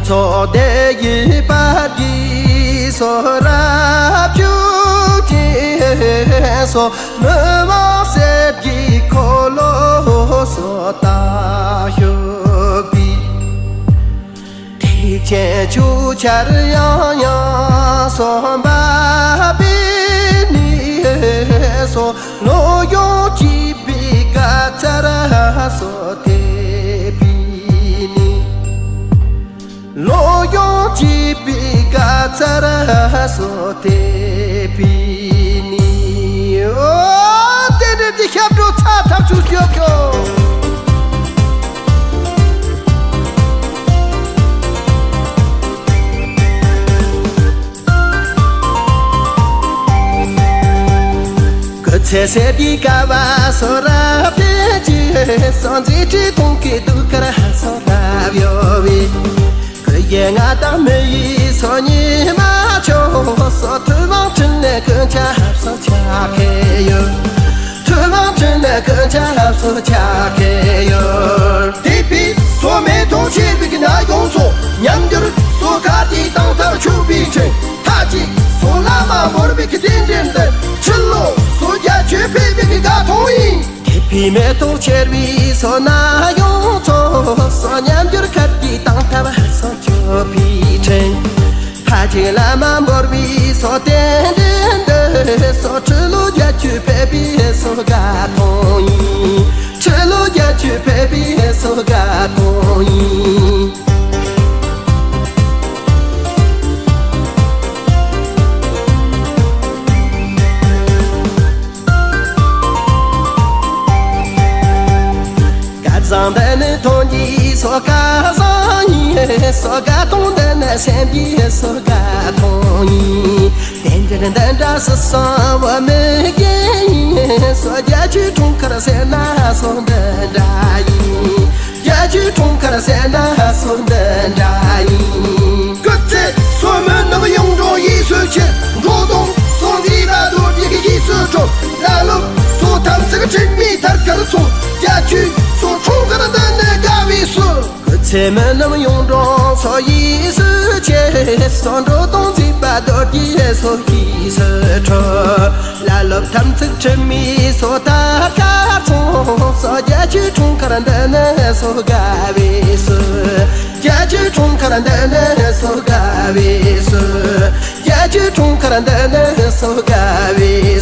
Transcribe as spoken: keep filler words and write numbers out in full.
ཚོགས་སྡེ་ཡི་པར་གྱི་སོ་རབ་བྱུང་ཅེས་སོ། མི་དམངས་སེར་གྱི་འཁོར་ལོ་སོ་ད་ཤོག་པའི། ཐེག་ཆེན་ཆོས་ཆར་ཡང་ཡང་སོ་འབབ་པའི་ནི་སོ། ལོ་ཡོངས་སྐྱིད་པའི་དགའ་ཚལ་སོ་དེད་པའི་ནི། ལོ་ཡོངས་སྐྱིད་པའི་དགའ་ཚལ་སོ་དེད་པའི་ནི། ཨོ། རྟེན་འབྲེལ་གྱི་ཞབས་བྲོ་ཚ་ཐག་ཆོད་ཤོག་ཤོག། སྐུ་ཚེ་ཟད་པའི་དགའ་བ་སོ་རབ་དེ་ཅི་སོ། མཛེས་སྤྲས་གཏོང་གི་གདུགས་དཀར་སོ་རབ་ཡོད་པའི། སྐུ་ཡི་མངའ་བདག་མི་ཡི་སོ་ཉི་མ་ཆོས་སོ། ཐུབ་དབང་འཕྲིན་ལས་ཀུན་ཁྱབ་སོ་ཆགས་ཀྱི་ཡོད། ཐུབ་དབང་འཕྲིན་ལས་ཀུན་ཁྱབ་སོ་ཆགས་ཀྱི་ཡོད། དེ་པའི་སོ་མེ་ཏོག་བཞད་པའི་གི་ན་ཡོངས་སོ། ཉམས་འགྱུར་སོ་ག་དེ་དང་ཐར་ཆོས་པའི་ཕྲིན། མཐའ་གཅིག་སོ་བླ་མ་བོར་བའི་གི་རྟེན་འབྲེལ་འདི། ཕྱི་ལོ་སོ་བརྒྱད་ཅུ་ཕེབས་པའི་གི་དགའ་སྟོན་ཡིན། དེ་པའི་མེ་ཏོག་ཆེར་བའི་སོ་ན་ཡོངས་སོ། སོ་ཉམས་འགྱུར་ཁ་དེ་དང་ཐབས་སོ་ཆོས་པའི་ཕྲིན། ཕ་ཆེན་བླ་མ་འབོར་བའི་སོ་རྟེན་འབྲེལ་འདི་སོ། ཕྱི་ལོ་བརྒྱད་ཅུ་ཕེབས་པའི་སོ་དགའ་སྟོན་ཡིན། ཕྱི་ལོ་བརྒྱད་ཅུ་ཕེབས་པའི་སོ་དགའ་སྟོན་ཡིན། སྐལ་བཟང་འདི་ནི་དོན་གྱི་སོ་སྐལ་བཟང་ཡིན། སོ་དགའ་སྟོན་འདི་ནི་སེམས་ཀྱི་སོ་དགའ་སྟོན་ཡིན། རྟེན་འབྲེལ་འདི་འདྲ་སུ་སོང་བ་མི་རྒན་ཡིན། སོ་བརྒྱད་ཅུའི་འཁྲུངས་སྐར་ཟེར་ན་སོ་འདི་འདྲ་ཡིན། བརྒྱད་ཅུའི་འཁྲུངས་སྐར་ཟེར་ན་སོ་འདི་འདྲ་ཡིན། སྐུ་ཚེ་སོ་མི་ནུབ་ཡོངས་འགྲོ་ཡིད་སུ་ཆེ། འགྲོ་དོན་སོ་མཛད་པ་རྡོ་རྗེ་གི་ཡིད་སུ་འགྲོ། བླ་སློབ་སོ་དམ་ཚིག་དྲི་མེད་ཐར་ཁར་སོང་། བརྒྱད་ཅུའི་སོ་འཁྲུངས་སྐར་འདི་ནི་དགའ་བའི་སོ། སྐུ་ཚེ་མི་ནུབ་ཡོངས་འགྲོ་སོ་ཡིད་སུ་ཆེ། སོ་འགྲོ་དོན་མཛད་པ་རྡོ་རྗེ་སོ་ཡིད་སུ་འགྲོ། བླ་སློབ་དམ་ཚིག་དྲི་མེད་སོ་ཐར་ཁར་སོང་། སོ་བརྒྱད་ཅུའི་འཁྲུངས་སྐར་འདི་ནི་སོ་དགའ་བའི་སོ། བརྒྱད་ཅུའི་འཁྲུངས་སྐར་འདི་ནི་སོ་དགའ་བའི་སོ། བརྒྱད་ཅུའི་འཁྲུངས་སྐར་འདི་ནི་སོ་དགའ་བའི་སོ།